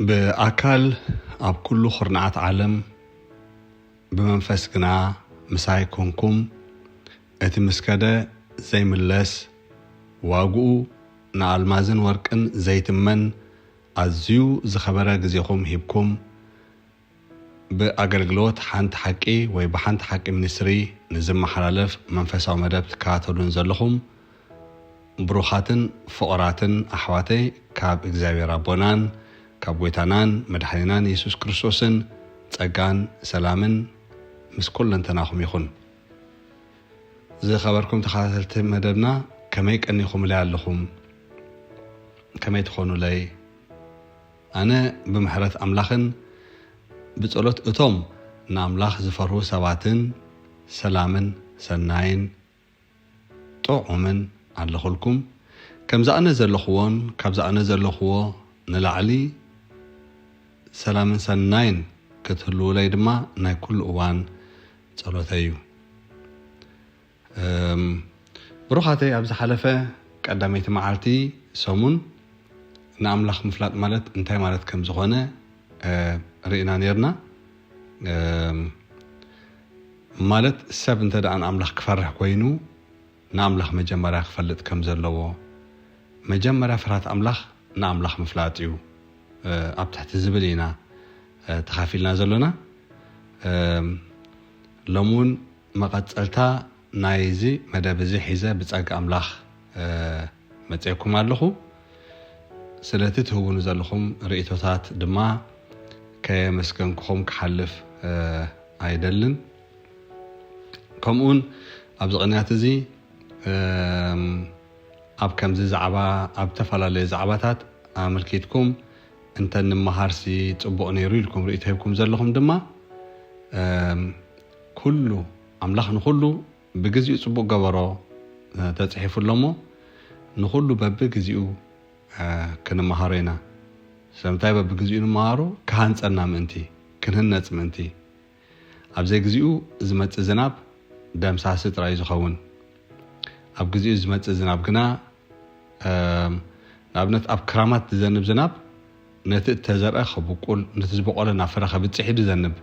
ብኣካል ኣብ ኩሉ ኹርናዓት ዓለም፣ ብመንፈስ ግና ምሳይ ኮንኩም፣ እቲ ምስ ከደ ዘይምለስ፣ ዋግኡ ንኣልማዝን ወርቅን ዘይትመን ኣዝዩ ዝኸበረ ግዜኹም ሂብኩም፣ ብኣገልግሎት ሓንቲ ሓቂ ወይ ብሓንቲ ሓቂ ሚኒስትሪ ንዝመሓላለፍ መንፈሳዊ መደብ ትከታተሉን ዘለኹም ብሩኻትን ፍቑራትን ኣሕዋተይ፣ ካብ እግዚኣብሔር ኣቦናን ካብ ጎይታናን መድሓኒናን የሱስ ክርስቶስን ጸጋን ሰላምን ምስ ኩለንተናኹም ይኹን። ዝኸበርኩም ተኸታተልቲ መደብና፣ ከመይ ቀኒኹምለይ ኣለኹም? ከመይ ትኾኑለይ? ኣነ ብምሕረት ኣምላኽን ብጸሎት እቶም ንኣምላኽ ዝፈርሁ ሰባትን ሰላምን ሰናይን ጥዑምን ኣለኹልኩም። ከምዚ ኣነ ዘለኽዎን ካብዚ ኣነ ዘለኽዎ ንላዕሊ ሰላምን ሰናይን ክትህልዉለይ ድማ ናይ ኩሉ እዋን ጸሎተይ እዩ። እም፣ ብሩኻተይ፣ ኣብ ዝሓለፈ ቀዳመይቲ መዓልቲ ሰሙን ንኣምላኽ ምፍላጥ ማለት እንታይ ማለት ከም ዝኾነ፣ እ፣ ርኢና ኔርና። እም፣ ማለት ሰብ እንተ ደኣ ንኣምላኽ ክፈርሕ ኮይኑ ንኣምላኽ መጀመርያ ክፈልጥ ከም ዘለዎ፣ መጀመርያ ፍርሃት ኣምላኽ ንኣምላኽ ምፍላጥ እዩ፣ እ፣ ኣብ ትሕቲ ዝብል ኢና፣ እ፣ ተኻፊልና ዘሎና። እም፣ ሎሚ እውን መቐጸልታ ናይዚ መደብ እዚ ሒዘ ብጸጋ ኣምላኽ፣ እ፣ መጺኤኩም ኣለኹ። ስለቲ ትህቡኒ ዘለኹም ርእይቶታት ድማ ከየመስገንኩኹም ክሓልፍ፣ እ፣ ኣይደልን። ከምኡውን ኣብዚ ቅንያት እዚ፣ እም፣ ኣብ ከምዚ ዛዕባ፣ ኣብ ዝተፈላለየ ዛዕባታት ኣመልኪትኩም እንተ ንምሃርሲ ጽቡቕ ነይሩ ኢልኩም ርእይቶ ሂብኩም ዘለኹም ድማ፣ እም፣ ኩሉ፣ ኣምላኽ ንኹሉ ብግዚኡ ጽቡቕ ገበሮ፣ እ፣ ተጻሒፉ ኣሎ እሞ፣ ንኹሉ በብግዚኡ፣ እ፣ ክንመሃሮ ኢና። ስለምንታይ በብግዚኡ ንምሃሮ? ክሃንጸና ምእንቲ፣ ክንህነጽ ምእንቲ። ኣብ ዘይግዚኡ ዝመጽእ ዝናብ ደምሳሲ ጥራይ እዩ ዝኸውን። ኣብ ግዚኡ ዝመጽእ ዝናብ ግና፣ እም፣ ንኣብነት ኣብ ክራማት ዝዘንብ ዝናብ ነቲ እተዘርአ ከብቁል፣ ነቲ ዝበቆለ ናብ ፍረ ከብጽሕ እዩ ዝዘንብ።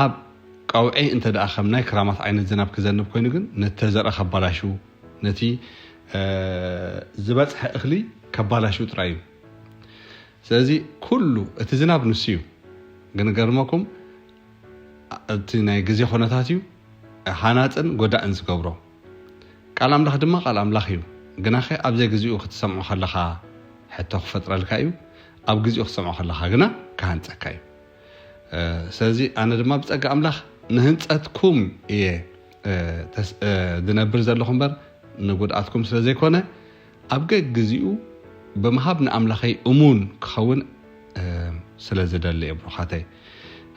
ኣብ ቀውዒ እንተ ደኣ ከም ናይ ክራማት ዓይነት ዝናብ ክዘንብ ኮይኑ ግን ነቲ ተዘርአ ከባላሹ፣ ነቲ፣ እ፣ ዝበጽሐ እኽሊ ከባላሹ ጥራይ እዩ። ስለዚ ኩሉ እቲ ዝናብ ንሱ እዩ። ግን ገርመኩም እቲ ናይ ግዜ ኩነታት እዩ ሃናጽን ጎዳእን ዝገብሮ። ቃል ኣምላኽ ድማ ቃል ኣምላኽ እዩ። ግናኸ ኣብ ዘይግዚኡ ክትሰምዖ ከለኻ ሕቶ ክፈጥረልካ እዩ። ኣብ ግዚኡ ክትሰምዖ ከለኻ ግና ክሃንጸካ እዩ። እ፣ ስለዚ ኣነ ድማ ብጸጋ ኣምላኽ ንህንጸትኩም እየ፣ እ፣ ተስ-፣ እ፣ ዝነብር ዘለኹ እምበር ንጉድኣትኩም ስለ ዘይኮነ፣ ኣብ ገግግዚኡ ብምሃብ ንኣምላኸይ እሙን ክኸውን፣ እ፣ ስለ ዝደሊ እየ፣ ብሩኻተይ።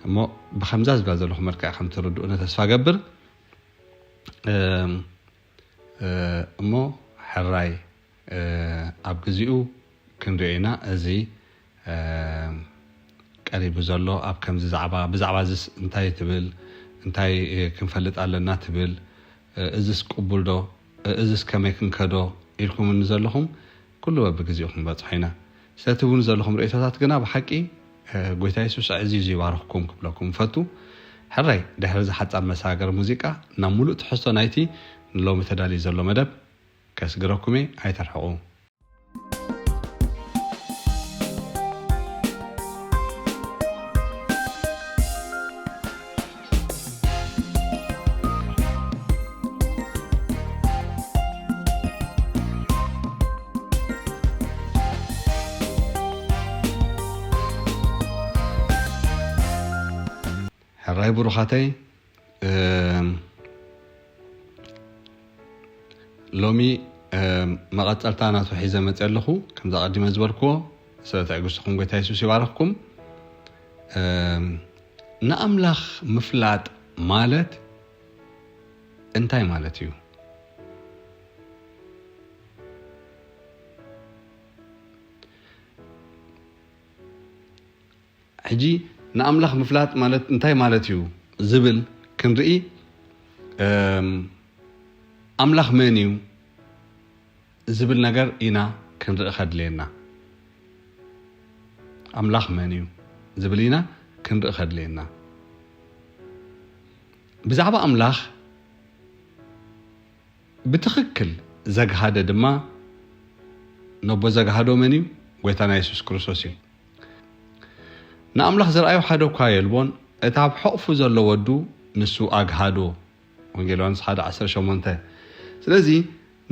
እሞ ብኸምዛ ዝብላ ዘለኹ መልክዕ ከም ትርድኡኒ ተስፋ ገብር። እም፣ እ፣ እሞ ሕራይ፣ እ፣ ኣብ ግዚኡ ክንሪኦ ኢና። እዚ፣ እ፣ ቀሪቡ ዘሎ ኣብ ከምዚ ዛዕባ፣ ብዛዕባ እዚስ እንታይ ትብል፣ እንታይ፣ እ፣ ክንፈልጥ ኣለና ትብል፣ እ፣ እዚስ ቅቡል ዶ፣ እ፣ እዚስ ከመይ ክንከዶ ኢልኩምኒ ዘለኹም፣ ኩሉ በብግዚኡ ክንበጽሖ ኢና። ስለቲ እውን ዘለኹም ርእይቶታት ግና ብሓቂ፣ እ፣ ጎይታ የሱስ ኣዕዚዙ ይባርኽኩም ክብለኩም እፈቱ። ሕራይ፣ ድሕሪ እዚ ሓጻር መሰጋገሪ ሙዚቃ ናብ ሙሉእ ትሕዝቶ ናይቲ ንሎሚ ተዳልዩ ዘሎ መደብ ከስግረኩም እየ፣ ኣይተርሕቑ። ሕራይ ብሩኻተይ፣ እም፣ ሎሚ፣ እም፣ መቐጸልታ ናቱ ሒዘ መጽየ ኣለኹ። ከምዛ ቀዲመ ዝበልክዎ፣ ስለ ትዕግስትኹም ጎይታ የሱስ ይባርኽኩም። እም፣ ንኣምላኽ ምፍላጥ ማለት እንታይ ማለት እዩ? ሕጂ ንኣምላኽ ምፍላጥ ማለት እንታይ ማለት እዩ ዝብል ክንርኢ፣ እም፣ ኣምላኽ መን እዩ ዝብል ነገር ኢና ክንርኢ ከድልየና። ኣምላኽ መን እዩ ዝብል ኢና ክንርኢ ከድልየና። ብዛዕባ ኣምላኽ ብትኽክል ዘግሃደ ድማ፣ ነቦ ዘግሃዶ መን እዩ? ጎይታና የሱስ ክርስቶስ እዩ። ንኣምላኽ ዝረኣዮ ሓደ እኳ የልቦን፣ እቲ ኣብ ሕቑፉ ዘሎ ወዱ ንሱ ኣግሃዶ። ወንጌል ዮሃንስ ሓደ ዓሰርተ ሸሞንተ። ስለዚ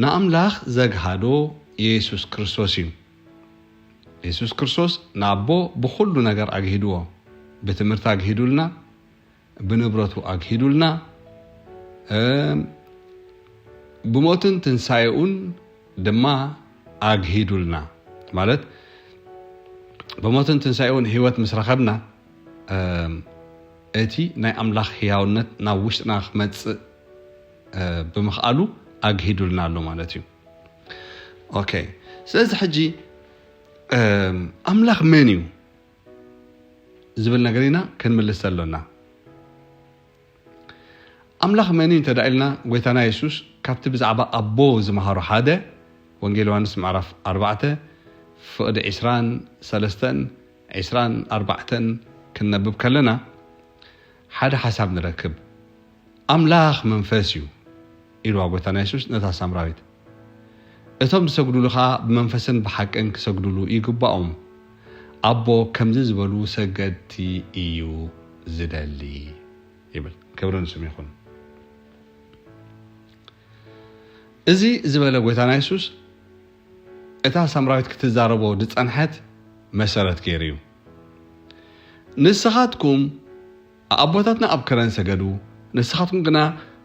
ንኣምላኽ ዘግሃዶ የሱስ ክርስቶስ እዩ። የሱስ ክርስቶስ ንኣቦ ብኹሉ ነገር ኣግሂድዎ። ብትምህርቲ ኣግሂዱልና፣ ብንብረቱ ኣግሂዱልና፣ እም፣ ብሞትን ትንሳኤኡን ድማ ኣግሂዱልና። ማለት ብሞትን ትንሳኤኡን ህይወት ምስ ረኸብና፣ እም፣ እቲ ናይ ኣምላኽ ህያውነት ናብ ውሽጥና ክመጽእ፣ እ፣ ብምኽኣሉ ኣግሂዱልና ኣሎ ማለት እዩ። ኦኬ፣ ስለዚ ሕጂ፣ እም፣ ኣምላኽ መን እዩ ዝብል ነገር ኢና ክንምልስ ዘሎና። ኣምላኽ መን እዩ እንተ ደኣ ኢልና፣ ጎይታና የሱስ ካብቲ ብዛዕባ ኣቦ ዝመሃሮ ሓደ፣ ወንጌል ዮሃንስ ምዕራፍ ኣርባዕተ ፍቕዲ ዕስራን ሰለስተን፣ ዕስራን ኣርባዕተን ክንነብብ ከለና፣ ሓደ ሓሳብ ንረክብ። ኣምላኽ መንፈስ እዩ ኢልዋ ጎይታና የሱስ ነታ ሳምራዊት። እቶም ዝሰግዱሉ ኸኣ ብመንፈስን ብሓቅን ክሰግዱሉ ይግባኦም። ኣቦ ከምዚ ዝበሉ ሰገድቲ እዩ ዝደሊ ይብል። ክብሪ ንስሙ ይኹን። እዚ ዝበለ ጎይታና የሱስ እታ ሳምራዊት ክትዛረቦ ዝጸንሐት መሰረት ገይሩ እዩ። ንስኻትኩም ኣቦታትና ኣብ ከረን ሰገዱ፣ ንስኻትኩም ግና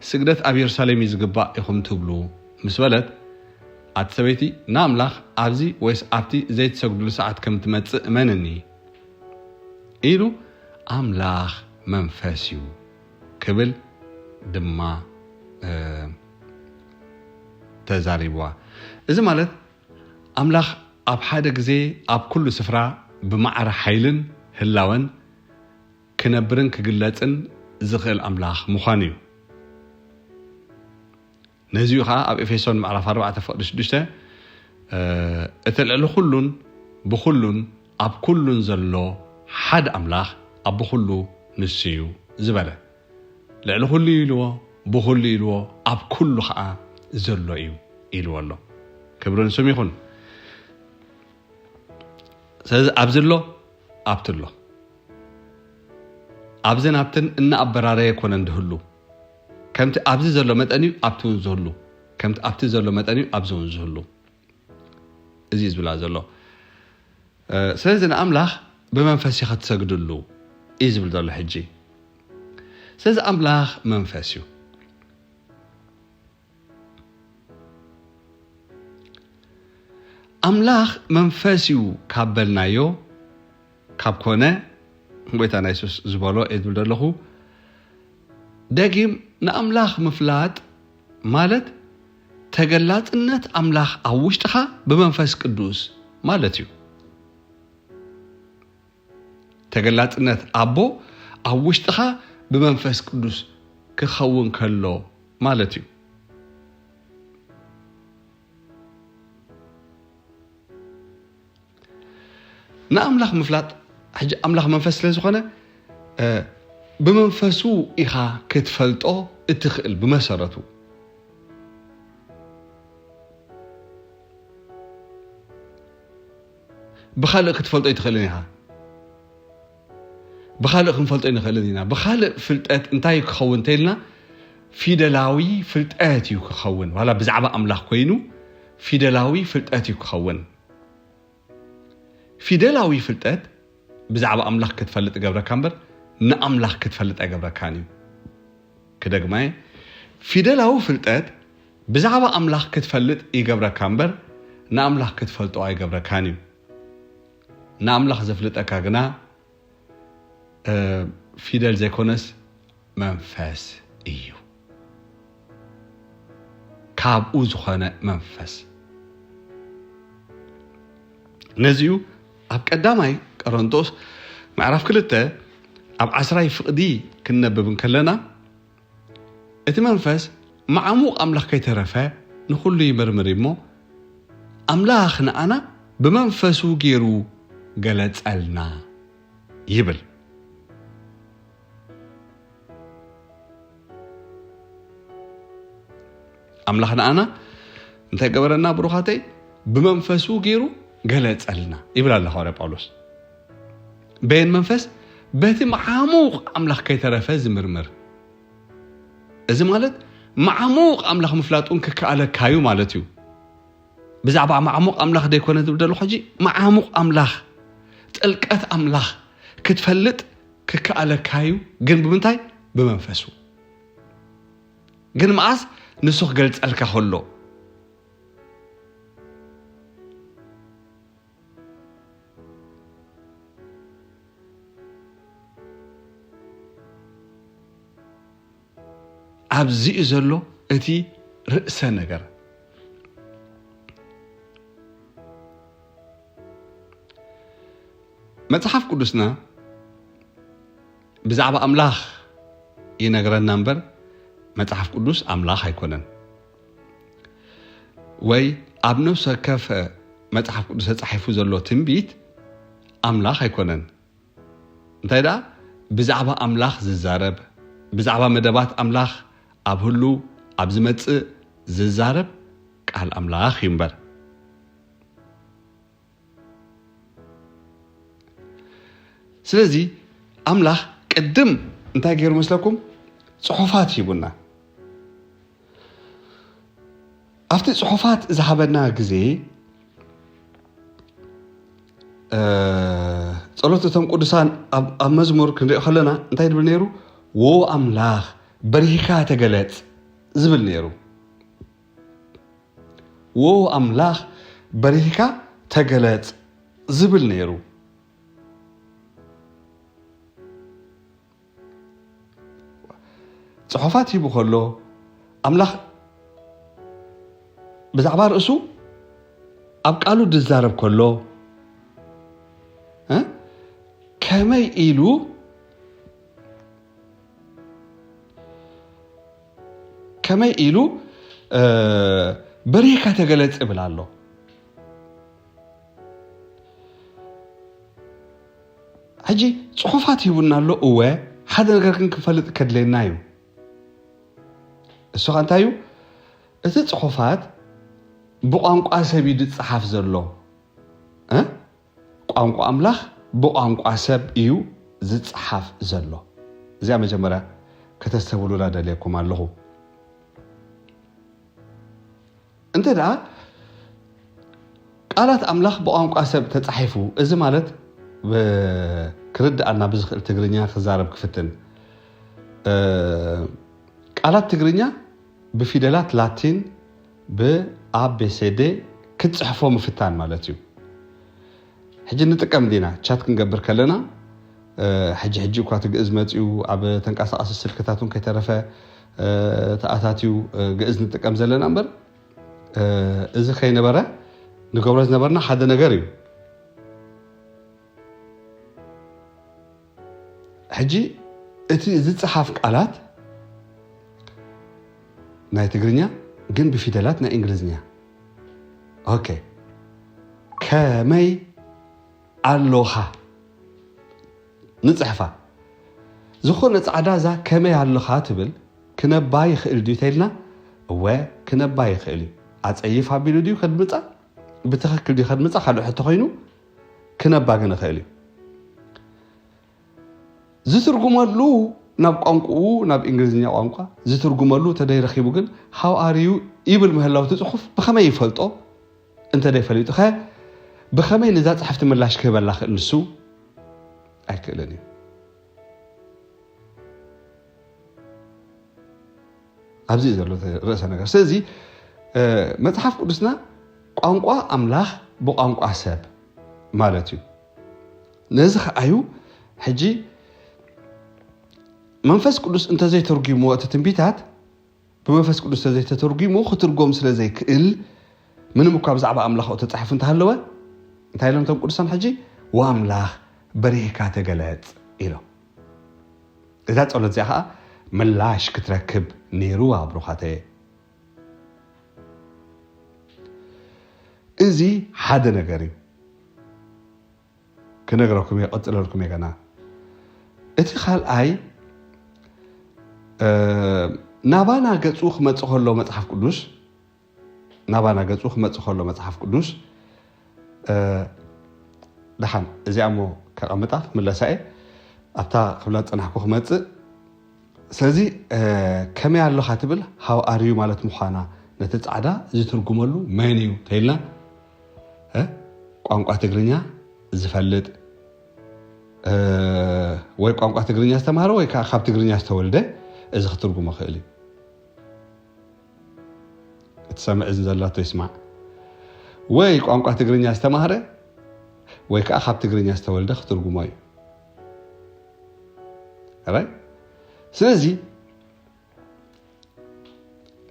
ስግደት ኣብ የሩሳሌም እዩ ዝግባእ ኢኹም ትብሉ ምስ በለት፣ ኣቲ ሰበይቲ ንኣምላኽ ኣብዚ ወይስ ኣብቲ ዘይትሰግዱሉ ሰዓት ከም ትመጽእ እመንኒ ኢሉ ኣምላኽ መንፈስ እዩ ክብል ድማ፣ እ፣ ተዛሪብዋ። እዚ ማለት ኣምላኽ ኣብ ሓደ ግዜ ኣብ ኩሉ ስፍራ ብማዕረ ሓይልን ህላወን ክነብርን ክግለጽን ዝኽእል ኣምላኽ ምዃኑ እዩ። ነዚኡ ኸኣ ኣብ ኤፌሶን ምዕራፍ ኣርባዕተ ፍቕዲ ሽዱሽተ፣ እ፣ እቲ ልዕሊ ኩሉን ብኹሉን ኣብ ኩሉን ዘሎ ሓደ ኣምላኽ ኣብ ብኹሉ ንሱ እዩ ዝበለ። ልዕሊ ኩሉ እዩ ኢልዎ፣ ብኹሉ ኢልዎ፣ ኣብ ኩሉ ኸኣ ዘሎ እዩ ኢልዎ ኣሎ። ክብሪ ንስሙ ይኹን። ስለዚ ኣብዚ ኣሎ፣ ኣብቲ ኣሎ። ኣብዝን ኣብትን እናኣበራረየ ኮነን ዝህሉ። ከምቲ ኣብዚ ዘሎ መጠን እዩ ኣብቲ እውን ዝህሉ። ከምቲ ኣብቲ ዘሎ መጠን እዩ ኣብዚ እውን ዝህሉ። እዚ እዩ ዝብላ ዘሎ። እ፣ ስለዚ ንኣምላኽ ብመንፈስ ኢኻ ትሰግድሉ እዩ ዝብል ዘሎ ሕጂ። ስለዚ ኣምላኽ መንፈስ እዩ። ኣምላኽ መንፈስ እዩ ካብ በልናዮ፣ ካብ ኮነ፣ ጎይታና የሱስ ዝበሎ እየ ዝብል ዘለኹ፣ ደጊም ንኣምላኽ ምፍላጥ ማለት ተገላጽነት ኣምላኽ ኣብ ውሽጥኻ ብመንፈስ ቅዱስ ማለት እዩ። ተገላጽነት ኣቦ ኣብ ውሽጥኻ ብመንፈስ ቅዱስ ክኸውን ከሎ ማለት እዩ። ንኣምላኽ ምፍላጥ፣ ሕጂ ኣምላኽ መንፈስ ስለ ዝኾነ፣ እ፣ ብመንፈሱ ኢኻ ክትፈልጦ እትኽእል ብመሰረቱ። ብኻልእ ክትፈልጦ ኣይትኽእልን ኢኻ። ብኻልእ ክንፈልጦ ኣይንኽእልን ኢና። ብኻልእ ፍልጠት እንታይ እዩ ክኸውን እንተኢልና፣ ፊደላዊ ፍልጠት እዩ ክኸውን። ዋላ ብዛዕባ ኣምላኽ ኮይኑ፣ ፊደላዊ ፍልጠት እዩ ክኸውን። ፊደላዊ ፍልጠት ብዛዕባ ኣምላኽ ክትፈልጥ ይገብረካ እምበር፣ ንኣምላኽ ክትፈልጥ ኣይገብረካን እዩ። ክደግማ እየ። ፊደላዊ ፍልጠት ብዛዕባ ኣምላኽ ክትፈልጥ ይገብረካ እምበር፣ ንኣምላኽ ክትፈልጦ ኣይገብረካን እዩ። ንኣምላኽ ዘፍልጠካ ግና፣ እ፣ ፊደል ዘይኮነስ መንፈስ እዩ። ካብኡ ዝኾነ መንፈስ። ነዚኡ ኣብ ቀዳማይ ቆሮንቶስ ምዕራፍ ክልተ ኣብ ዓስራይ ፍቕዲ ክንነብብ እንከለና፣ እቲ መንፈስ መዓሙቕ ኣምላኽ ከይተረፈ ንኹሉ ይምርምር እዩ እሞ፣ ኣምላኽ ንኣና ብመንፈሱ ገይሩ ገለጸልና ይብል። ኣምላኽ ንኣና እንታይ ገበረና ብሩኻተይ? ብመንፈሱ ገይሩ ገለጸልና ይብል ኣሎ ሃዋርያ ጳውሎስ። በየን መንፈስ? በቲ መዓሙቕ ኣምላኽ ከይተረፈ ዝምርምር። እዚ ማለት መዓሙቕ ኣምላኽ ምፍላጥ እውን ክከኣለካ እዩ ማለት እዩ። ብዛዕባ መዓሙቕ ኣምላኽ ደይኮነ ዝብል ዘለኹ ሕጂ፣ መዓሙቕ ኣምላኽ፣ ጥልቀት ኣምላኽ ክትፈልጥ ክከኣለካ እዩ። ግን ብምንታይ? ብመንፈሱ። ግን መኣስ? ንሱ ክገልጸልካ ከሎ። ኣብዚ እዩ ዘሎ እቲ ርእሰ ነገር። መጽሓፍ ቅዱስና ብዛዕባ ኣምላኽ ይነግረና እምበር፣ መጽሓፍ ቅዱስ ኣምላኽ ኣይኮነን። ወይ ኣብ ነፍሲ ወከፍ መጽሓፍ ቅዱስ ተጻሒፉ ዘሎ ትንቢት ኣምላኽ ኣይኮነን። እንታይ ደኣ? ብዛዕባ ኣምላኽ ዝዛረብ፣ ብዛዕባ መደባት ኣምላኽ ኣብ ህሉው፣ ኣብ ዝመጽእ ዝዛረብ ቃል ኣምላኽ እዩ እምበር። ስለዚ ኣምላኽ ቅድም እንታይ ገይሩ መስለኩም? ጽሑፋት ሂቡና። ኣብቲ ጽሑፋት ዝሃበና ግዜ፣ እ፣ ጸሎት እቶም ቅዱሳን ኣብ፣ ኣብ መዝሙር ክንሪኦ ከለና እንታይ ዝብል ነይሩ? "ዎ ኣምላኽ በሪህካ ተገለጽ" ዝብል ነይሩ። "ዎ ኣምላኽ በሪህካ ተገለጽ" ዝብል ነይሩ። ጽሑፋት ሂቡ ከሎ፣ ኣምላኽ ብዛዕባ ርእሱ ኣብ ቃሉ ዝዛረብ ከሎ፣ እ፣ ከመይ ኢሉ፣ ከመይ ኢሉ፣ እ፣ በሪህካ ተገለጽ ይብል ኣሎ። ሕጂ ጽሑፋት ሂቡና ኣሎ። እወ፣ ሓደ ነገር ግን ክንፈልጥ ከድልየና እዩ። እሱ ኸ እንታይ እዩ? እቲ ጽሑፋት ብቋንቋ ሰብ እዩ ዝጸሓፍ ዘሎ። እ? ቋንቋ ኣምላኽ ብቋንቋ ሰብ እዩ ዝጸሓፍ ዘሎ። እዚኣ መጀመርያ ከተስተብህሉላ ደልየኩም ኣለኹ። እንተ ደኣ ቃላት ኣምላኽ ብቋንቋ ሰብ ተጻሒፉ፣ እዚ ማለት ብ-፣ ክርድኣና ብዝኽእል ትግርኛ ክዛረብ ክፍትን። እ፣ ቃላት ትግርኛ ብፊደላት ላቲን፣ ብኤ ቢ ሲ ዲ ክትጽሕፎ ምፍታን ማለት እዩ። ሕጂ ንጥቀም ዲና፣ ቻት ክንገብር ከለና፣ እ፣ ሕጂ ሕጂ እኳ እቲ ግእዝ መጺኡ፣ ኣብ ተንቀሳቓሲ ስልክታት እውን ከይተረፈ፣ እ፣ ተኣታትዩ፣ እ፣ ግእዝ ንጥቀም ዘለና እምበር፣ እ፣ እዚ ከይነበረ ንገብሮ ዝነበርና ሓደ ነገር እዩ። ሕጂ እቲ ዝጸሓፍ ቃላት ናይ ትግርኛ ግን ብፊደላት ናይ እንግሊዝኛ። ኦኬ፣ ከመይ ኣሎኻ ንጽሕፋ። ዝኾነ ጻዕዳ እዛ ከመይ ኣሎኻ ትብል ክነባ ይኽእል ድዩ ተይልና? እወ፣ ክነባ ይኽእል እዩ። ኣጸይፍ ኣቢሉ ድዩ ከድምጻ? ብትኽክል ድዩ ከድምጻ? ካልእ ሕቶ ኮይኑ፣ ክነባ ግን ይኽእል እዩ። ዝትርጉመሉ ናብ ቋንቋኡ፣ ናብ እንግሊዝኛ ቋንቋ ዝትርጉመሉ ተደይረኺቡ ግን፣ "How are you?" ይብል ምህላው እቲ ጽሑፍ ብኸመይ ይፈልጦ? እንተ ደይፈሊጡ ኸ ብኸመይ ነዛ ጽሕፍቲ ምላሽ ክህበላ ክእል? ንሱ ኣይክእልን እዩ። ኣብዚ እዩ ዘሎ ርእሰ ነገር። ስለዚ፣ እ፣ መጽሓፍ ቅዱስና ቋንቋ ኣምላኽ ብቋንቋ ሰብ ማለት እዩ። ነዚ ኸኣ እዩ ሕጂ መንፈስ ቅዱስ እንተዘይተርጒምዎ እቲ ትንቢታት፣ ብመንፈስ ቅዱስ እንተዘይተተርጒሙ ክትርጎም ስለ ዘይክእል፣ ምንም እኳ ብዛዕባ ኣምላኽ ተጻሒፉ እንተሃለወ፣ እንታይ ኢሎም እቶም ቅዱሳን ሕጂ? "ወኣምላኽ በሪህካ ተገለጽ" ኢሎም። እዛ ጸሎት እዚኣ ኸኣ ምላሽ ክትረክብ ነይርዋ፣ ብሩኻተየ። እዚ ሓደ ነገር እዩ። ክነግረኩም እየ፣ ቀፅለልኩም እየ ገና። እቲ ካልኣይ ናባና ገፁ ክመፅእ ከሎ መፅሓፍ ቅዱስ ናባና ገፁ ክመፅእ ከሎ መፅሓፍ ቅዱስ ደሓን እዚኣ እሞ ከቐምጣ ክምለሳ እየ። ኣብታ ክብላ ዝፀናሕኩ ክመፅእ። ስለዚ ከመይ ኣለኻ ትብል ሃው ኣርዩ ማለት ምዃና ነቲ ፃዕዳ ዝትርጉመሉ መን እዩ ተይልና ቋንቋ ትግርኛ ዝፈልጥ ወይ ቋንቋ ትግርኛ ዝተማሃረ ወይ ከዓ ካብ ትግርኛ ዝተወልደ እዚ ክትርጉሞ ክእል እዩ። እትሰምዕ እዚ ዘላቶ ይስማዕ። ወይ ቋንቋ ትግርኛ ዝተማህረ ወይ ከዓ ካብ ትግርኛ ዝተወልደ ክትርጉሞ እዩ። ስለዚ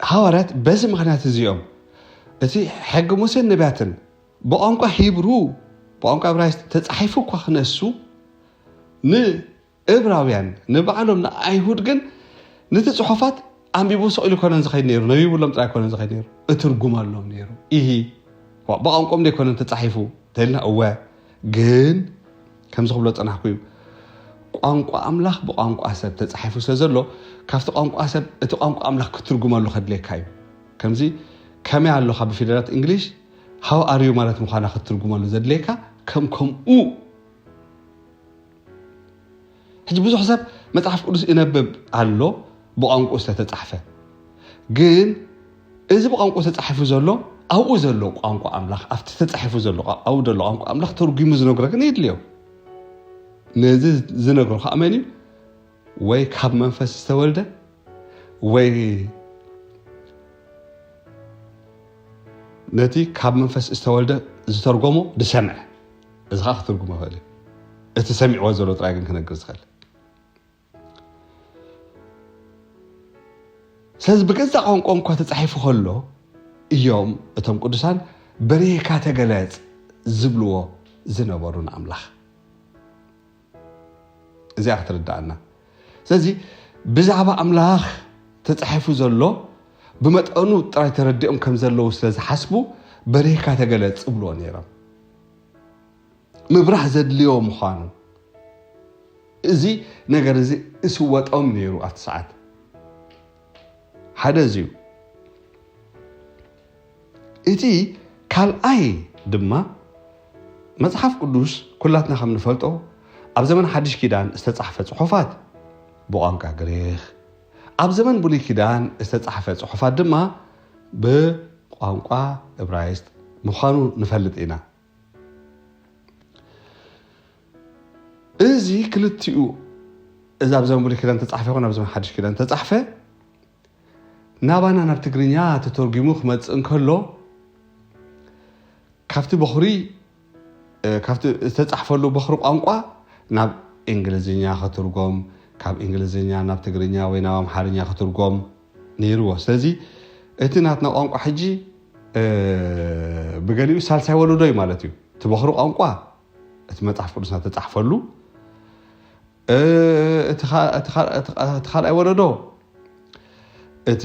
ሃዋርያት በዚ ምኽንያት እዚኦም እቲ ሕጊ ሙሴን ነቢያትን ብቋንቋ ሂብሩ ብቋንቋ እብራይስጥ ተፃሒፉ እኳ ክነሱ ን እብራውያን ንባዕሎም ንኣይሁድ ግን ነቲ ጽሑፋት ኣንቢቡ ስቕ ኢሉ ኮነን ዝኸይድ ነይሩ፣ ነቢብሎም ጥራይ ኮነን ዝኸይድ ነይሩ፣ እትርጉመሎም ነይሩ። ኢሂ ብቋንቋኦም ደይኮነን ተጻሒፉ ተልና እወ፣ ግን ከምዚ ክብሎ ጸናሕኩ እዩ። ቋንቋ ኣምላኽ ብቋንቋ ሰብ ተጻሒፉ ስለ ዘሎ ካብቲ ቋንቋ ሰብ እቲ ቋንቋ ኣምላኽ ክትርጉመሉ ከድልየካ እዩ። ከምዚ ከመይ ኣለኻ ብፊደላት እንግሊሽ ሃው ኣርዩ ማለት ምዃና ክትትርጉመሉ ዘድልየካ ከም ከምኡ ሕጂ ብዙሕ ሰብ መጽሓፍ ቅዱስ ይነብብ ኣሎ ብቋንቋ ዝተተጻሕፈ። ግን እዚ ብቋንቋ ተጻሒፉ ዘሎ ኣብኡ ዘሎ ቋንቋ ኣምላኽ ኣብቲ ተጻሒፉ ዘሎ ኣብኡ ዘሎ ቋንቋ ኣምላኽ ተርጉሙ ዝነግሮ ግን የድልዮ። ነዚ ዝነግሮ ከዓ መን እዩ? ወይ ካብ መንፈስ ዝተወልደ ወይ ነቲ ካብ መንፈስ ዝተወልደ ዝተርጎሞ ዝሰምዐ እዚ ከዓ ክትርጉሞ ይኽእል እዩ። እቲ ሰሚዕዎ ዘሎ ጥራይ ግን ክነግር ዝኽእል። ስለዚ ብገዛእ ቋንቋ እኳ ተፃሒፉ ከሎ እዮም እቶም ቅዱሳን በሬካ ተገለፅ ዝብልዎ ዝነበሩ ንኣምላኽ። እዚኣ ክትርዳኣና። ስለዚ ብዛዕባ ኣምላኽ ተፃሒፉ ዘሎ ብመጠኑ ጥራይ ተረዲኦም ከም ዘለዉ ስለ ዝሓስቡ በሬካ ተገለፅ ዝብልዎ ነይሮም። ምብራህ ዘድልዮ ምዃኑ እዚ ነገር እዚ እስወጦም ነይሩ ኣብቲ ሰዓት ሓደ እዚ እዩ። እቲ ካልኣይ ድማ መጽሓፍ ቅዱስ ኩላትና ከም ንፈልጦ ኣብ ዘመን ሓድሽ ኪዳን ዝተጻሕፈ ጽሑፋት ብቋንቋ ግሪኽ፣ ኣብ ዘመን ብሉይ ኪዳን ዝተጻሕፈ ጽሑፋት ድማ ብቋንቋ እብራይስጥ ምዃኑ ንፈልጥ ኢና። እዚ ክልቲኡ እዚ ኣብ ዘመን ብሉይ ኪዳን ተጻሕፈ ይኹን ኣብ ዘመን ሓድሽ ኪዳን ተጻሕፈ ናባና ናብ ትግርኛ ተተርጒሙ ክመጽእ እንከሎ ካብቲ በኹሪ ካብቲ ዝተጻሕፈሉ በኹሪ ቋንቋ ናብ እንግሊዝኛ ክትርጎም ካብ እንግሊዝኛ ናብ ትግርኛ ወይ ናብ ኣምሓርኛ ክትርጎም ነይርዎ። ስለዚ እቲ ናትና ቋንቋ ሕጂ ብገሊኡ ሳልሳይ ወለዶ እዩ ማለት እዩ። እቲ በኹሪ ቋንቋ እቲ መጽሓፍ ቅዱስና ተጻሕፈሉ እቲ ካልኣይ ወለዶ እቲ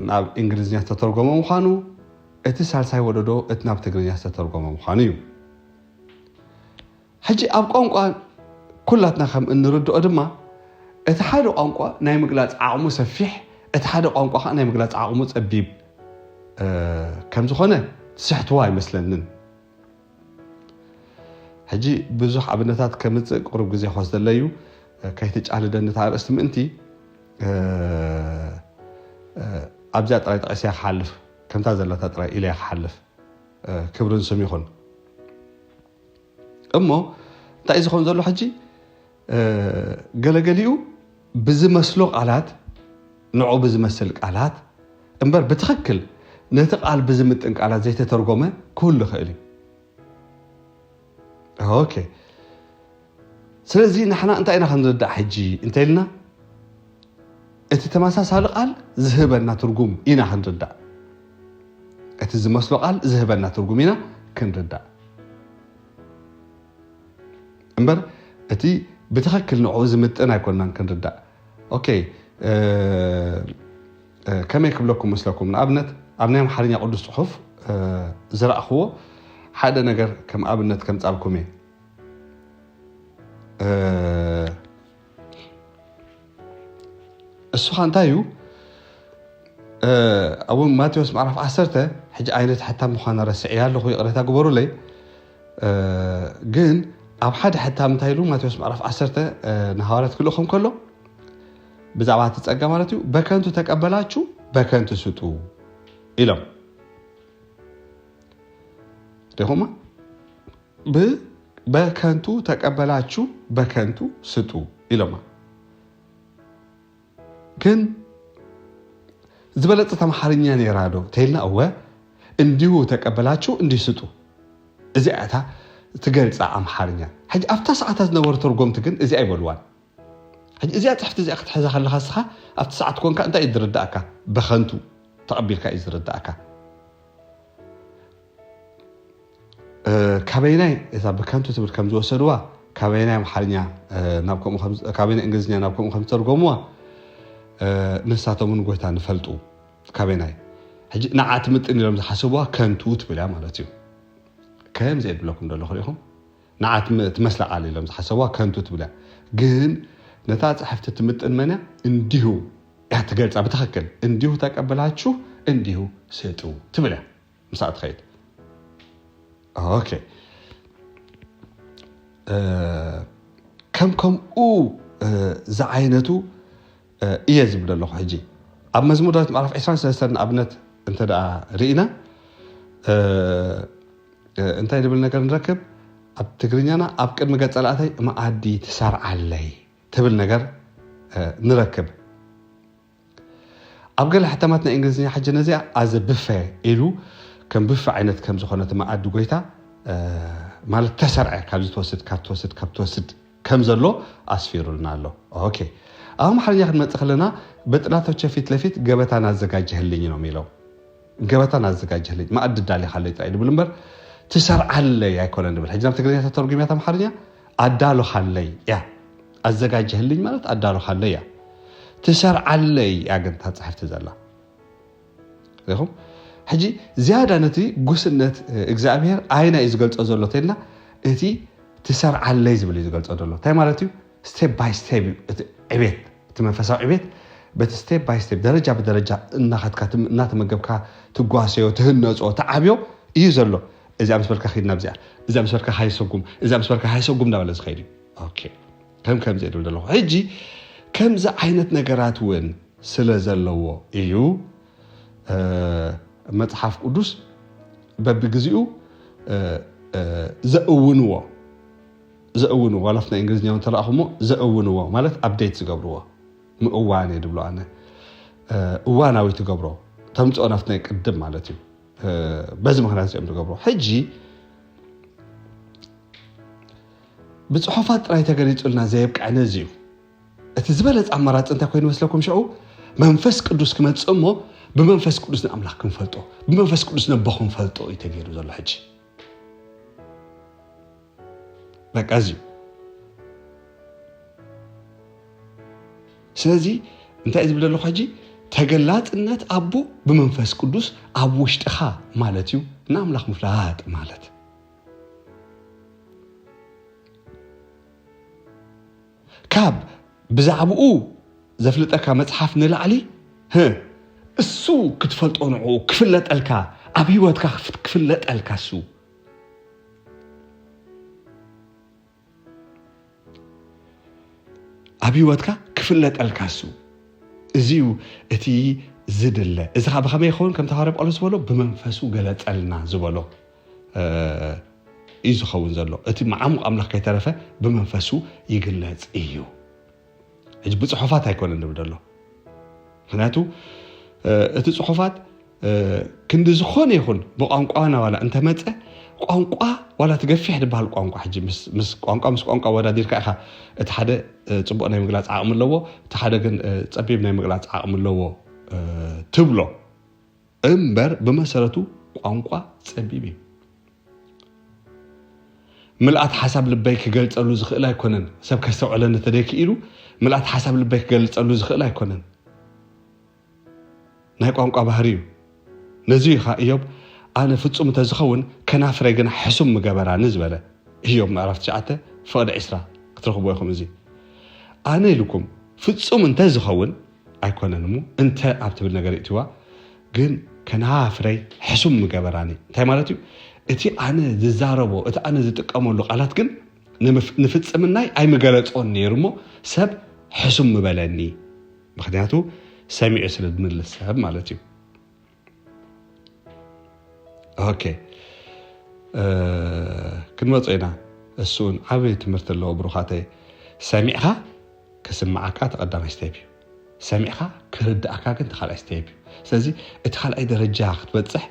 ናብ እንግሊዝኛ ዝተተርጎመ ምዃኑ እቲ ሳልሳይ ወለዶ እቲ ናብ ትግርኛ ዝተተርጎመ ምዃኑ እዩ። ሕጂ ኣብ ቋንቋ ኩላትና ከም እንርድኦ ድማ እቲ ሓደ ቋንቋ ናይ ምግላፅ ዓቕሙ ሰፊሕ እቲ ሓደ ቋንቋ ከዓ ናይ ምግላፅ ዓቕሙ ፀቢብ ከም ዝኾነ ትስሕትዎ ኣይመስለንን። ሕጂ ብዙሕ ኣብነታት ከምፅእ ቅሩብ ግዜ ክወስደለይ እዩ። ከይትጫልደኒ እታ ኣርእስቲ ምእንቲ ኣብዚኣ ጥራይ ጠቒሰያ ክሓልፍ ከምታ ዘለታ ጥራይ ኢለያ ክሓልፍ ክብርን ስም ይኹን። እሞ እንታይ እዩ ዝኸውን ዘሎ ሕጂ? ገለገሊኡ ብዝመስሎ ቃላት ንዑ ብዝመስል ቃላት እምበር ብትኽክል ነቲ ቃል ብዝምጥን ቃላት ዘይተተርጎመ ክህሉ ይኽእል እዩ። ኦኬ። ስለዚ ንሕና እንታይ ኢና ክንርዳእ ሕጂ እንተኢልና እቲ ተመሳሳሊ ቃል ዝህበና ትርጉም ኢና ክንርዳእ። እቲ ዝመስሎ ቃል ዝህበና ትርጉም ኢና ክንርዳእ እምበር እቲ ብትኽክል ንዕኡ ዝምጥን ኣይኮንናን ክንርዳእ። ኦኬ፣ ከመይ ክብለኩም መስለኩም? ንኣብነት ኣብ ናይ ኣምሓርኛ ቅዱስ ፅሑፍ ዝረእኽዎ ሓደ ነገር ከም ኣብነት ከምፃልኩም እየ። እ፣ እሱ ኸ እንታይ እዩ? እ፣ ኣብ ማቴዎስ ምዕራፍ ዓሰርተ፣ ሕጂ ኣይነት ሓታም ምዃና ረስዐያ ኣለኹ፣ ይቕሬታ ግበሩለይ። እ፣ ግን ኣብ ሓደ ሓታም እንታይ ኢሉ? ማቴዎስ ምዕራፍ ዓሰርተ፣ እ፣ ንሃዋርያት ክልእኾም ከሎ፣ ብዛዕባ እቲ ጸጋ ማለት እዩ፣ "በከንቱ ተቀበላችሁ፣ በከንቱ ስጡ" ኢሎም። ዲኹማ? ብ-፣ "በከንቱ ተቀበላችሁ፣ በከንቱ ስጡ" ኢሎማ። ግን ዝበለጸት ኣምሓርኛ ነይራ ዶ ተይልና? እወ፣ "እንዲሁ ተቀበላችሁ፣ እንዲሁ ስጡ". እዚኣ እታ ትገልጻ ኣምሓርኛ። ሕጂ ኣብታ ሰዓታ ዝነበሩ ተርጎምቲ ግን እዚኣ ኣይበልዋን። ሕጂ እዚኣ ጽሕፍቲ እዚኣ ክትሕዛ ከለኻ፣ እስኻ ኣብቲ ሰዓት ኮንካ እንታይ እዩ ዝርዳእካ? በከንቱ ተቐቢልካ እዩ ዝርዳእካ። እ፣ ካበይናይ እታ በከንቱ ትብል ከም ዝወሰድዋ፣ ካበይናይ ኣምሓርኛ፣ እ፣ ናብ ከምኡ ከም፣ ካበይናይ እንግሊዝኛ ናብ ከምኡ ከም ዝተርጎምዋ፣ እ፣ ንሳቶም እውን ጎይታ ንፈልጡ። ካበይናይ? ሕጂ ንዓ ትምጥን ኢሎም ዝሓስብዋ ከንቱ ትብል እያ ማለት እዩ። ከምዚ እየ ዝብለኩም ዘለኹ ርኢኹም። ንዓ ትም-፣ ትመስላ ቃል ኢሎም ዝሓሰብዋ ከንቱ ትብል እያ። ግን ነታ ጽሕፍቲ ትምጥን መን እያ? እንዲሁ እያ ትገልጻ ብትኽክል። "እንዲሁ ተቀበላችሁ፣ እንዲሁ ስጡ" ትብል እያ። ምስኣ ትኸይድ። ኦኬ። እ፣ ከም ከምኡ፣ እ፣ ዝዓይነቱ፣ እ፣ እየ ዝብል ዘለኹ። ሕጂ ኣብ መዝሙር ዳዊት ምዕራፍ ዕስራን ሰለስተን ንኣብነት እንተ ደኣ ርኢና፣ እ፣ እ፣ እንታይ ዝብል ነገር ንረክብ? ኣብ ትግርኛና፣ "ኣብ ቅድሚ ገጸ ላእተይ መኣዲ ትሰርዓለይ" ትብል ነገር፣ እ፣ ንረክብ። ኣብ ገለ ሕታማት ናይ እንግሊዝኛ ሕጂ ነዚኣ as a buffet ኢሉ፣ ከም ብፈ ዓይነት ከም ዝኾነ እቲ መኣዲ ጎይታ፣ እ፣ ማለት ተሰርዐ፣ ካብዚ ትወስድ፣ ካብ ትወስድ፣ ካብ ትወስድ ከም ዘሎ ኣስፊሩልና ኣሎ። ኦኬ። ኣብ ኣምሓርኛ ክንመጽእ ከለና፣ "በጥላቶቼ ፊት ለፊት ገበታን አዘጋጀህልኝ" ነው የሚለው። "ገበታን አዘጋጀህልኝ፣ መኣዲ ዳሊኻለይ" ጥራይ ድብል እምበር፣ "ትሰርዓለይ" ኣይኮነን ድብል። ሕጂ ናብ ትግርኛ ተተርጉምያ፣ ኣምሓርኛ "ኣዳሎኻለይ" እያ። "ኣዘጋጀህልኝ" ማለት "ኣዳሎኻለይ" እያ። "ትሰርዓለይ" እያ ግን እታ ጽሕፍቲ ዘላ። ሪኹም? ሕጂ ዝያዳ ነቲ ጉስነት፣ እ፣ እግዚኣብሔር ኣይና እዩ ዝገልጾ ዘሎ ተልና፣ እቲ "ትሰርዓለይ" ዝብል እዩ ዝገልጾ ዘሎ። እንታይ ማለት እዩ? ስቴፕ ባይ ስቴፕ እዩ እቲ ዕቤት፣ እቲ መንፈሳዊ ዕቤት በቲ ስቴፕ ባይ ስቴፕ፣ ደረጃ ብደረጃ እናኸድካ ትም-፣ እናተመገብካ ትጓሰዮ፣ ትህነጾ፣ ትዓብዮ እዩ ዘሎ። እዚኣ ምስ በልካ ኺድ ናብ እዚኣ፣ እዚኣ ምስ በልካ ሃይሰጉም፣ እዚኣ ምስ በልካ ሃይሰጉም እናበለ ዝኸይድ እዩ። ኦኬ። ከም ከምዚ እየ ዝብል ዘለኹ። ሕጂ ከምዚ ዓይነት ነገራት እውን ስለ ዘለዎ እዩ፣ እ፣ መጽሓፍ ቅዱስ በብግዜኡ፣ እ፣ እ፣ ዘእውንዎ፣ ዘእውንዎ፣ ዋላ ኣብቲ ናይ እንግሊዝኛ እውን ተረኣኹሞ፣ ዘእውንዎ ማለት ኣፕዴት ዝገብርዎ፣ ምእዋን እየ ድብሎ ኣነ። እ፣ እዋናዊ ትገብሮ፣ ተምጽኦ ናብቲ ናይ ቅድም ማለት እዩ። እ፣ በዚ ምኽንያት እዚኦም ዝገብርዎ። ሕጂ ብጽሑፋት ጥራይ ተገሊጹልና ዘየብቅዐ ነዚ እዩ። እቲ ዝበለጸ ኣማራጺ እንታይ ኮይኑ መስለኩም ሽዑ? መንፈስ ቅዱስ ክመጽእ እሞ ብመንፈስ ቅዱስ ንኣምላኽ ክንፈልጦ፣ ብመንፈስ ቅዱስ ነቦ ክንፈልጦ እዩ ተገይሩ ዘሎ ሕጂ። በቃ እዚ እዩ። ስለዚ እንታይ ዝብል ዘለኹ ሕጂ? ተገላጽነት ኣቦ ብመንፈስ ቅዱስ ኣብ ውሽጥኻ ማለት እዩ፣ ንኣምላኽ ምፍላጥ ማለት። ካብ ብዛዕባኡ ዘፍልጠካ መጽሓፍ ንላዕሊ፣ ህ፣ እሱ ክትፈልጦ፣ ንዕኡ ክፍለጠልካ፣ ኣብ ህይወትካ ክፍ-፣ ክፍለጠልካ እሱ። ኣብ ህይወትካ ክፍለጠልካ እሱ። እዚ እዩ እቲ ዝድለ። እዚ ኸዓ ብኸመይ ይኸውን? ከምቲ ሃዋርያ ጳውሎስ ዝበሎ፣ ብመንፈሱ ገለጸልና ዝበሎ፣ እ፣ እዩ ዝኸውን ዘሎ። እቲ መዓሙቕ ኣምላኽ ከይተረፈ ብመንፈሱ ይግለጽ እዩ። ሕጂ ብጽሑፋት ኣይኮነን ዝብል ዘሎ። ምኽንያቱ፣ እ፣ እቲ ጽሑፋት፣ እ፣ ክንዲ ዝኾነ ይኹን ብቋንቋና ዋላ እንተመጸ፣ ቋንቋ ዋላ እቲ ገፊሕ ዝበሃል ቋንቋ፣ ሕጂ ምስ፣ ምስ ቋንቋ፣ ምስ ቋንቋ ወዳዲርካ ኢኻ፣ እቲ ሓደ፣ እ፣ ጽቡቕ ናይ ምግላጽ ዓቕሚ ኣለዎ፣ እቲ ሓደ ግን፣ እ፣ ጸቢብ ናይ ምግላጽ ዓቕሚ ኣለዎ፣ እ፣ ትብሎ። እምበር ብመሰረቱ ቋንቋ ጸቢብ እዩ። ምልኣት ሓሳብ ልበይ ክገልጸሉ ዝኽእል ኣይኮነን። ሰብ ከስተውዕለኒ ተደይክኢሉ፣ ምልኣት ሓሳብ ልበይ ክገልጸሉ ዝኽእል ኣይኮነን። ናይ ቋንቋ ባህሪ እዩ። ነዚ እዩ ኸዓ ኢዮብ፣ "ኣነ ፍጹም እንተዝኸውን፣ ከናፍረይ ግና ሕሱም ምገበራኒ" ዝበለ። ኢዮብ ምዕራፍ ትሽዓተ ፍቕዲ ዕስራ። ክትረኽብዎ ኢኹም። እዚ ኣነ ኢልኩም ፍጹም እንተ ዝኸውን ኣይኮነን እሞ እንተ ኣብ ትብል ነገር ይእትዋ፣ ግን ከናፍረይ ሕሱም ምገበራኒ። እንታይ ማለት እዩ? እቲ ኣነ ዝዛረቦ፣ እቲ ኣነ ዝጥቀመሉ ቃላት ግን ንምፍ- ንፍጽምናይ ኣይምገለጾን ነይሩ እሞ ሰብ ሕሱም ምበለኒ። ምክንያቱ ሰሚዑ ስለ ዝምልስ ሰብ ማለት እዩ። ኦኬ፣ ክንመጾ ኢና። እሱን ዓብይ ትምህርቲ ኣለዎ ብሩኻተይ። ሰሚዕካ ክስምዓካ እቲ ቀዳማይ ስቴፕ እዩ። ሰሚዕካ ክርድኣካ ግን እቲ ካልኣይ ስቴፕ እዩ። ስለዚ እቲ ካልኣይ ደረጃ ክትበፅሕ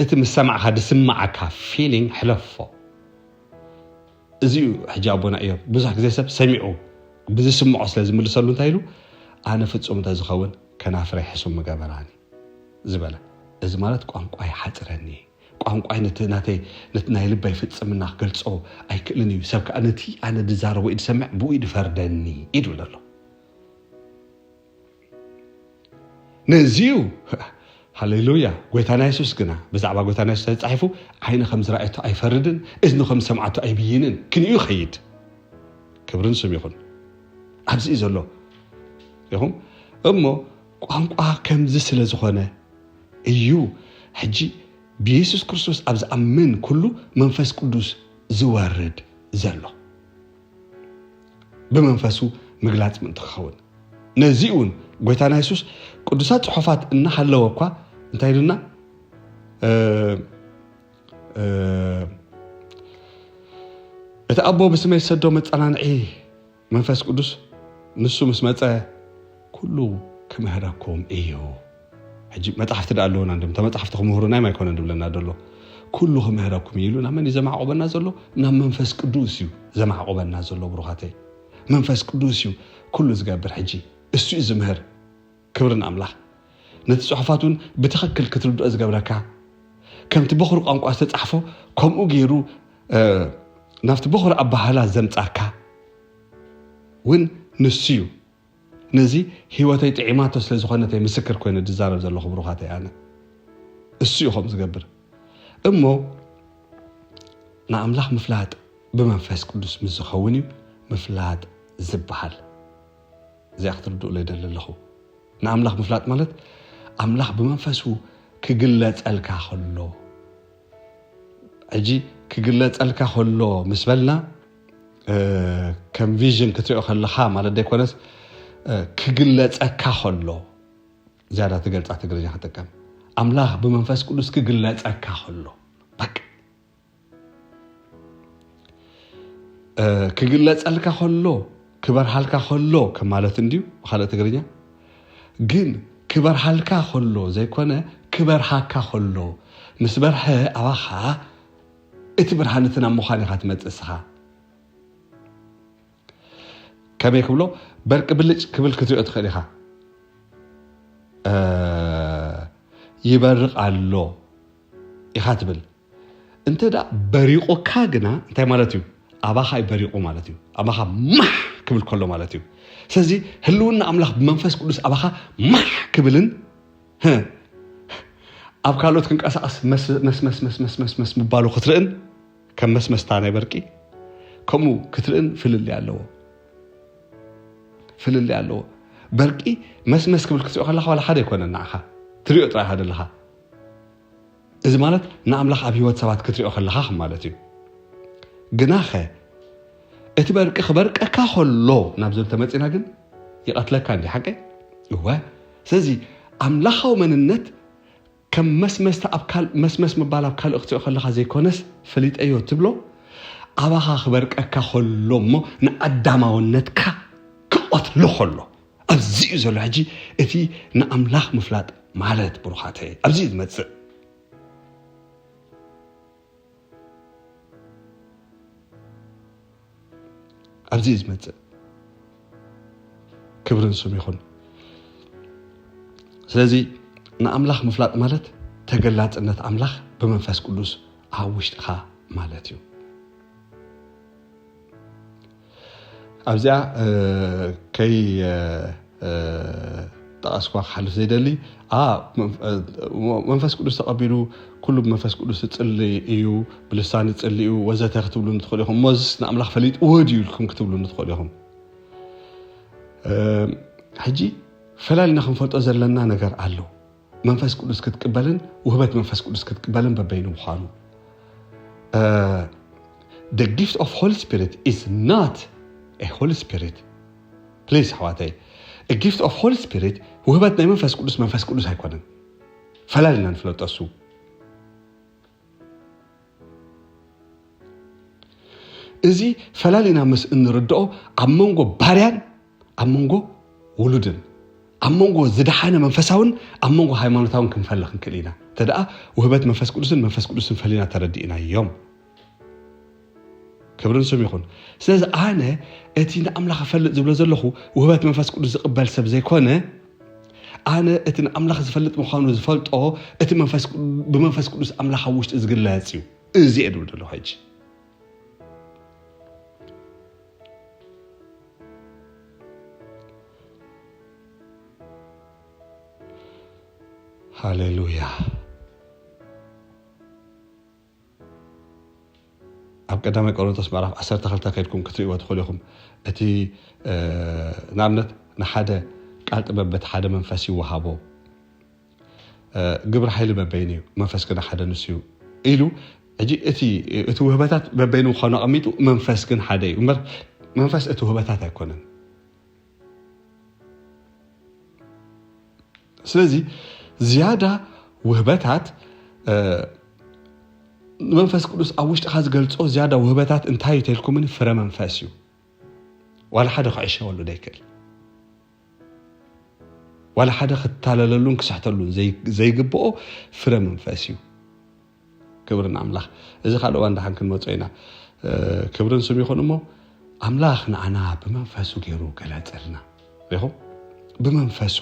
እቲ ምስ ሰማዕካ ዝስምዓካ ፊሊንግ ሕለፎ። እዚ እዩ ሕጂ ኣቦና እዮብ ብዙሕ ግዜ ሰብ ሰሚዑ ብዝስምዖ ስለ ዝምልሰሉ እንታይ ኢሉ፣ ኣነ ፍጹም እንተዝኸውን ከናፍረይ ሕሱም ምገበራኒ ዝበለ። እዚ ማለት ቋንቋ ይሓፅረኒ፣ ቋንቋይ ነቲ ናተይ ነቲ ናይ ልበይ ፍጽምና ክገልጾ ኣይክእልን እዩ። ሰብ ከኣ ነቲ ኣነ ድዛረቦ እዩ ዝሰምዕ፣ ብኡ እዩ ድፈርደኒ እዩ ድብል ዘሎ። ነዚዩ ሃሌሉያ። ጎይታና የሱስ ግና ብዛዕባ ጎይታና የሱስ ተጻሒፉ ዓይኒ ከም ዝረኣየቶ ኣይፈርድን፣ እዝኒ ከም ዝሰምዓቶ ኣይብይንን፣ ክንዩ ይኸይድ። ክብርን ስም ይኹን። ኣብዚ እዩ ዘሎ ኢኹም እሞ ቋንቋ ከምዚ ስለ ዝኾነ እዩ ሕጂ ብየሱስ ክርስቶስ ኣብ ዝኣምን ኩሉ መንፈስ ቅዱስ ዝወርድ ዘሎ። ብመንፈሱ ምግላጽ ምእንቲ ክኸውን ነዚ እውን ጎይታና የሱስ ቅዱሳት ጽሑፋት እናሃለወ እኳ እንታይ ኢሉና? እቲ ኣቦ ብስመይ ዝሰዶ መጸናንዒ መንፈስ ቅዱስ ንሱ ምስ መጸ ኩሉ ክምህረኩም እዩ። ሕጂ መጻሕፍቲ ደኣ ኣለውና እንድም ተመጻሕፍቲ ክምህሩና እዮም ኣይኮነን ድብለና ዘሎ። ኩሉ ክምህረኩም እዩ ኢሉ ናብ መን እዩ ዘማዕቆበና ዘሎ? ናብ መንፈስ ቅዱስ እዩ ዘማዕቆበና ዘሎ ብሩኻተይ። መንፈስ ቅዱስ እዩ ኩሉ ዝገብር። ሕጂ እሱ እዩ ዝምህር። ክብሪ ንኣምላኽ። ነቲ ጽሑፋት እውን ብትኽክል ክትርድኦ ዝገብረካ፣ ከምቲ በኹሪ ቋንቋ ዝተጻሕፎ ከምኡ ገይሩ ናብቲ በኹሪ ኣባህላ ዘምጻካ እውን ንሱ እዩ። ነዚ ህይወተይ ጥዒማቶ ስለ ዝኾነት እየ ምስክር ኮይነ ዝዛረብ ዘለኹ ብሩኻተይ። ኣነ እሱ እዩ ከምኡ ዝገብር እሞ ንኣምላኽ ምፍላጥ ብመንፈስ ቅዱስ ምስ ዝኸውን እዩ ምፍላጥ ዝበሃል። እዚኣ ክትርድኡለይ ደሊ ኣለኹ። ንኣምላኽ ምፍላጥ ማለት ኣምላኽ ብመንፈሱ ክግለጸልካ ከሎ፣ ሕጂ ክግለጸልካ ከሎ ምስ በልና ከም ቪዥን ክትሪኦ ከለኻ ማለት ዘይኮነስ ክግለጸካ ከሎ፣ ዝያዳ ትገልጻ ትግርኛ ክጥቀም፣ ኣምላኽ ብመንፈስ ቅዱስ ክግለጸካ ከሎ በቃ ክግለጸልካ ከሎ ክበርሃልካ ከሎ ከም ማለት እንድዩ ብካልእ ትግርኛ። ግን ክበርሃልካ ከሎ ዘይኮነ ክበርሃካ ከሎ ምስ በርሀ ኣባኻ እቲ ብርሃን እቲ ናብ ምዃን ኢኻ ትመጽእ እስኻ። ከመይ ክብሎ በርቂ ብልጭ ክብል ክትሪኦ ትኽእል ኢኻ። ይበርቕ ኣሎ ኢኻ ትብል። እንተ ደኣ በሪቑካ ግና እንታይ ማለት እዩ? ኣባኻ እዩ በሪቑ ማለት እዩ። ኣባኻ ማሕ ክብል ከሎ ማለት እዩ። ስለዚ ህልውና ኣምላኽ ብመንፈስ ቅዱስ ኣባኻ ማሕ ክብልን ኣብ ካልኦት ክንቀሳቐስ መስመስመስመስመስመስመስ ምባሉ ክትርእን ከም መስመስታ ናይ በርቂ ከምኡ ክትርእን ፍልልይ ኣለዎ። ፍልልይ ኣለዎ። በርቂ መስመስ ክብል ክትሪኦ ከለኻ ዋላ ሓደ ኣይኮነን ንዓኻ ትሪኦ ጥራይ ኢኻ ዘለኻ። እዚ ማለት ንኣምላኽ ኣብ ህይወት ሰባት ክትሪኦ ከለኻ ከም ማለት እዩ። ግናኸ እቲ በርቂ ክበርቀካ ከሎ ናብ ዝብል ተመጺና ግን ይቐትለካ እንዲ ሓቀይ እወ። ስለዚ ኣምላኻዊ መንነት ከም መስመስታ ኣብ ካል መስመስ ምባል ኣብ ካልእ ክትሪኦ ከለኻ ዘይኮነስ ፈሊጠዮ ትብሎ ኣባኻ ክበርቀካ ከሎ እሞ ንኣዳማውነትካ ክቐትሎ ከሎ ኣብዚ እዩ ዘሎ ሕጂ እቲ ንኣምላኽ ምፍላጥ ማለት ብሩኻተይ ኣብዚ እዩ ዝመፅእ። ኣብዚ እዩ ዝመፅእ። ክብርን ስም ይኹን። ስለዚ ንኣምላኽ ምፍላጥ ማለት ተገላጽነት ኣምላኽ ብመንፈስ ቅዱስ ኣብ ውሽጥኻ ማለት እዩ። ኣብዚኣ ከይ ጠቐስኳ ክሓልፍ ዘይደሊ፣ ኣ፣ መንፈ-፣ መንፈስ ቅዱስ ተቐቢሉ፣ ኩሉ ብመንፈስ ቅዱስ ይጽሊ እዩ፣ ብልሳን ይጽሊ እዩ፣ ወዘተ ክትብሉኒ ትኽእሉ ኢኹም። እሞ እዚስ ንኣምላኽ ፈሊጥዎ ድዩ ኢልኩም ክትብሉኒ ትኽእሉ ኢኹም። እ፣ ሕጂ ፈላሊና ክንፈልጦ ዘለና ነገር ኣሎ። መንፈስ ቅዱስ ክትቅበልን ውህበት መንፈስ ቅዱስ ክትቅበልን በበይኑ ምዃኑ። እ፣ the gift of Holy Spirit is not a Holy Spirit. Please ኣሕዋተይ፣ a gift of Holy Spirit፣ ውህበት ናይ መንፈስ ቅዱስ መንፈስ ቅዱስ ኣይኮነን። ፈላሊና ንፍለጦ እሱ። እዚ ፈላሊና ምስ እንርድኦ ኣብ መንጎ ባርያን ኣብ መንጎ ውሉድን ኣብ መንጎ ዝደሓነ መንፈሳውን ኣብ መንጎ ሃይማኖታውን ክንፈለ ክንክእል ኢና። እንተ ደኣ ውህበት መንፈስ ቅዱስን መንፈስ ቅዱስን ፈሊና ተረዲእናዮም። ክብርን ስም ይኹን። ስለዚ ኣነ እቲ ንኣምላኽ እፈልጥ ዝብሎ ዘለኹ ውህበት መንፈስ ቅዱስ ዝቕበል ሰብ ዘይኮነ፣ ኣነ እቲ ንኣምላኽ ዝፈልጥ ምዃኑ ዝፈልጦ እቲ መንፈስ፣ ብመንፈስ ቅዱስ ኣምላኽ ኣብ ውሽጢ ዝግለጽ እዩ። እዚ እየ ድብል ዘለኹ ሕጂ። ሃሌሉያ። ኣብ ቀዳማይ ቆሮንቶስ ምዕራፍ ዓሰርተ ክልተ ከድኩም ክትርእይዎ ትኽእሉ ኢኹም። እቲ፣ እ፣ ንኣብነት ንሓደ ቃል ጥበብ በቲ ሓደ መንፈስ ይወሃቦ፣ እ፣ ግብሪ ሓይሊ በበይኑ እዩ፣ መንፈስ ግን ሓደ ንሱ እዩ ኢሉ። ሕጂ እቲ፣ እቲ ውህበታት በበይኑ ምዃኑ ኣቐሚጡ፣ መንፈስ ግን ሓደ እዩ እምበር መንፈስ እቲ ውህበታት ኣይኮነን። ስለዚ ዝያዳ ውህበታት፣ እ፣ ንመንፈስ ቅዱስ ኣብ ውሽጥኻ ዝገልጾ ዝያዳ ውህበታት እንታይ እዩ ተልኩምኒ? ፍረ መንፈስ እዩ። ዋላ ሓደ ክዕሸወሉ ዘይክእል፣ ዋላ ሓደ ክታለለሉን ክስሕተሉን ዘይ-፣ ዘይግብኦ ፍረ መንፈስ እዩ። ክብሪ ንኣምላኽ። እዚ ካልእ እዋን ደሓን ክንመጾ ኢና። እ፣ ክብርን ስም ይኹን እሞ፣ ኣምላኽ ንዓና ብመንፈሱ ገይሩ ገለጸልና። ሪኹም? ብመንፈሱ።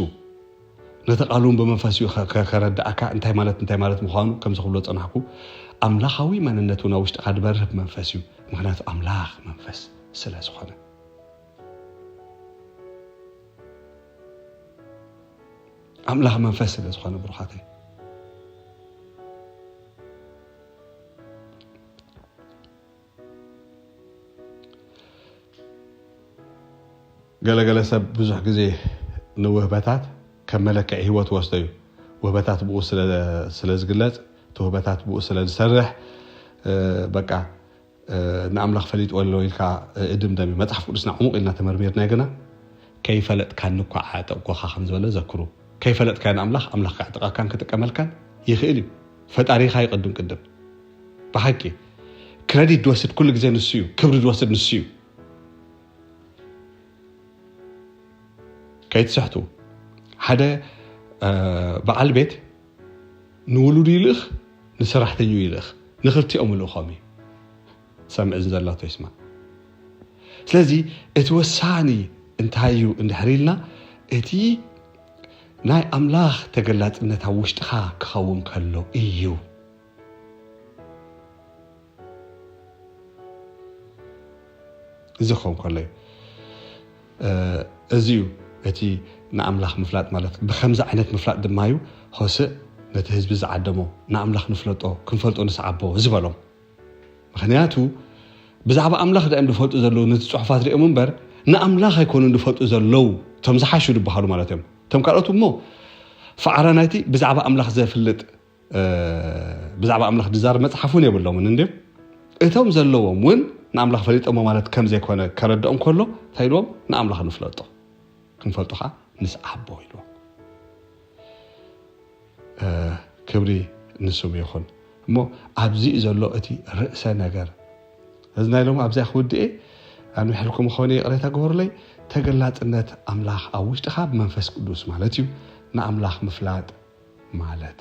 ነቲ ቃሉ እውን ብመንፈሱ እዩ ከ-፣ ከ-፣ ከረድኣካ እንታይ ማለት፣ እንታይ ማለት ምዃኑ ከምዚ ክብሎ ጸናሕኩ። ኣምላኻዊ መንነቱ ናብ ውሽጥኻ ዝበርህ ብመንፈስ እዩ። ምኽንያቱ ኣምላኽ መንፈስ ስለ ዝኾነ። ኣምላኽ መንፈስ ስለ ዝኾነ ብሩኻተይ። ገለገለ ሰብ ብዙሕ ግዜ ንውህበታት ከም መለክዒ ህይወት ወስዶ እዩ። ውህበታት ብኡ ስለ፣ ስለ ዝግለጽ፣ እቲ ውህበታት ብኡ ስለ ዝሰርሕ፣ እ፣ በቃ፣ እ፣ ንኣምላኽ ፈሊጥዎ ኣሎ ኢልካ፣ እ፣ እድምደም እዩ። መጽሓፍ ቅዱስና ዕሙቕ ኢልና ተመርሚርና ግና፣ "ከይፈለጥካኒ እኳ ዓጠቕኩኻ" ከም ዝበለ ዘክሩ። ከይፈለጥካዮ ንኣምላኽ፣ ኣምላኽ ከዕጥቐካን ክጥቀመልካን ይኽእል እዩ። ፈጣሪኻ እዩ ቅድም ቅድም። ብሓቂ ክረዲት ዝወስድ ኩሉ ግዜ ንሱ እዩ፣ ክብሪ ዝወስድ ንሱ እዩ። ከይትስሕቱ። ሓደ፣ እ፣ በዓል ቤት ንውሉዱ ይልእኽ፣ ንሰራሕተኛኡ ይልእኽ፣ ንኽልቲኦም ይልእኾም እዩ። ሰምዕ ዘላቶ ይስማዕ። ስለዚ እቲ ወሳኒ እንታይ እዩ እንድሕር ኢልና፣ እቲ ናይ ኣምላኽ ተገላጽነት ኣብ ውሽጥኻ ክኸውን ከሎ እዩ። እዚ ክኸውን ከሎ እዩ። እ፣ እዚ እዩ እቲ ንኣምላኽ ምፍላጥ ማለት። ብኸምዚ ዓይነት ምፍላጥ ድማ እዩ ሆስእ ነቲ ህዝቢ ዝዓደሞ፣ ንኣምላኽ ንፍለጦ፣ ክንፈልጦ ንስዓቦ ዝበሎም። ምኽንያቱ ብዛዕባ ኣምላኽ ዳእዮም ዝፈልጡ ዘለዉ ነቲ ጽሑፋት ሪኦም እምበር፣ ንኣምላኽ ኣይኮኑን ዝፈልጡ ዘለዉ፣ እቶም ዝሓሹ ዝበሃሉ ማለት እዮም። እቶም ካልኦት እሞ ፈዓራ ናይቲ ብዛዕባ ኣምላኽ ዘፍልጥ፣ እ፣ ብዛዕባ ኣምላኽ ዝዛረብ መጽሓፍ እውን የብሎምን እንድዮም። እቶም ዘለዎም እውን ንኣምላኽ ፈሊጦሞ ማለት ከም ዘይኮነ ከረድኦም ከሎ፣ እንታይ ኢልዎም? ንኣምላኽ ንፍለጦ፣ ክንፈልጦ ኸዓ ንስዓቦ ኢልዎም። እ፣ ክብሪ ንስሙ ይኹን። እሞ ኣብዚ እዩ ዘሎ እቲ ርእሰ ነገር። እዚ ናይ ሎም ኣብዚኣ ክውድእ እየ። ኣንዊሐልኩም ኾነ ይቕሬታ ግበሩለይ። ተገላጽነት ኣምላኽ ኣብ ውሽጥኻ ብመንፈስ ቅዱስ ማለት እዩ። ንኣምላኽ ምፍላጥ ማለት።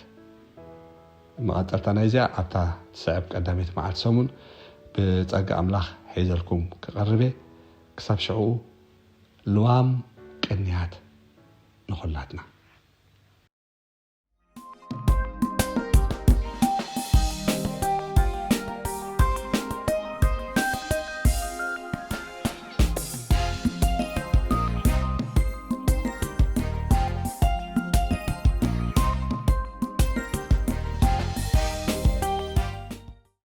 መቐጸልታ ናይዚኣ ኣብታ ትስዕብ ቀዳመይቲ መዓልቲ ሰሙን ብጸጋ ኣምላኽ ሒዘልኩም ክቐርብ እየ። ክሳብ ሽዕኡ ልዋም ቅንያት ንኹላትና።